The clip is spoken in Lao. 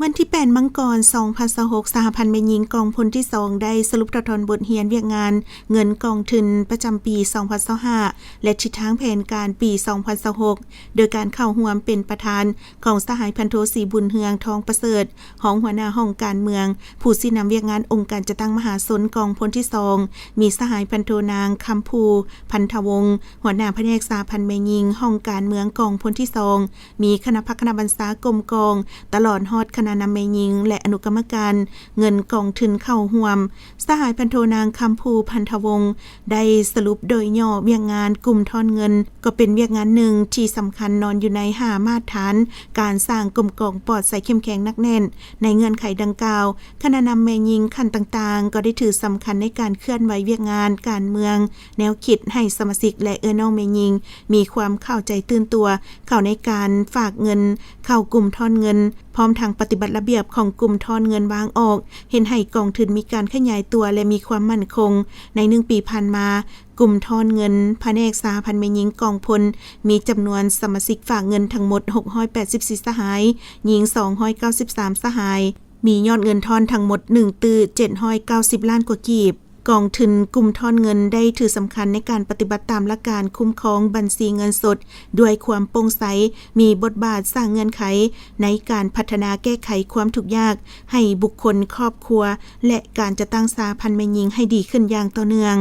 ວັນທີແປດ ມັງກອນ ສອງພັນຊາວຫົກ ສະຫະພັນແມ່ຍິງກອງພົນທີສອງ ໄດ້ສະຫຼຸບຖອດຖອນບົດຮຽນວຽກງານເງິນກອງທຶນປະຈຳປີ ສອງພັນຊາວຫ້າ ແລະ ທິດທາງແຜນການປີ ສອງພັນຊາວຫົກ ໂດຍການເຂົ້າຮ່ວມເປັນປະທານຂອງສະຫາຍພັນໂທ ສີບຸນເຮືອງ ທອງປະເສີດ ຮອງຫົວໜ້າຫ້ອງການເມືອງ, ຜູ້ຊີ້ນຳວຽກງານອົງການຈັດຕັ້ງມະຫາຊົນກອງພົນທີສອງ, ມີສະຫາຍພັນໂທ ນາງ ຄຳພູ ພັນທະວົງ ຫົວໜ້າພະແນກສະຫະພັນແມ່ຍິງຫ້ອງການເມືອງກອງພົນທີສອງ, ມີຄະນະພັກຄະນະບັນຊາກົມກອງ ຕະຫຼອດຮອດຄະນະນຳແມ່ຍິງ ແລະ ອະນຸກຳມະການເງິນກອງທຶນເຂົ້າຮ່ວມ. ສະຫາຍພັນໂທ ນາງ ຄຳພູ ພັນທະວົງ ໄດ້ສະຫຼຸບໂດຍຫຍໍ້ວຽກງານກຸ່ມທອນເງິນ ກໍເປັນວຽກງານໜຶ່ງທີ່ສຳຄັນນອນຢູ່ໃນຫ້າມາດຖານການສ້າງກົມກອງປອດໃສເຂັ້ມແຂງໜັກແໜ້ນ. ໃນເງື່ອນໄຂດັ່ງກ່າວ, ຄະນະນຳແມ່ຍິງຂັ້ນຕ່າງໆ ກໍໄດ້ຖືສຳຄັນໃນການເຄື່ອນໄຫວວຽກງານການເມືອງ, ແນວຄິດໃຫ້ສະມາຊິກ ແລະ ເອື້ອຍນ້ອງແມ່ຍິງມີຄວາມເຂົ້າໃຈຕື່ນຕົວເຂົ້າໃນການຝາກເງິນເຂົ້າກຸ່ມທອນເງິນ, ພ້ອມທັງປະຕິບັດລະບຽບຂອງກຸ່ມທອນເງິນວາງອອກ, ເຮັດໃຫ້ກອງທຶນມີການຂະຫຍາຍຕົວ ແລະ ມີຄວາມໝັ້ນຄົງ. ໃນໜຶ່ງປີຜ່ານມາ, ກຸ່ມທອນເງິນພະແນກສະຫະພັນແມ່ຍິງກອງພົນ ມີຈຳນວນສະມາຊິກຝາກເງິນທັງໝົດ ຫົກຮ້ອຍແປດສິບສີ່ ສະຫາຍ, ຍິງ ສອງຮ້ອຍເກົ້າສິບສາມ ສະຫາຍ, ມີຍອດເງິນທອນທັງໝົດ ໜຶ່ງຕື້ເຈັດຮ້ອຍເກົ້າສິບລ້ານກວ່າກີບ. ກອງທຶນກຸ່ມທອນເງິນໄດ້ຖືສຳຄັນໃນການປະຕິບັດຕາມຫຼັກການຄຸ້ມຄອງບັນຊີເງິນສົດດ້ວຍຄວາມໂປ່ງໃສ, ມີບົດບາດສ້າງເງື່ອນໄຂໃນການພັດທະນາແກ້ໄຂຄວາມທຸກຍາກໃຫ້ບຸກຄົນ, ຄອບຄົວ ແລະ ການຈັດຕັ້ງສະຫະພັນແມ່ຍິງໃຫ້ດີຂຶ້ນຢ່າງຕໍ່ເນື່ອງ.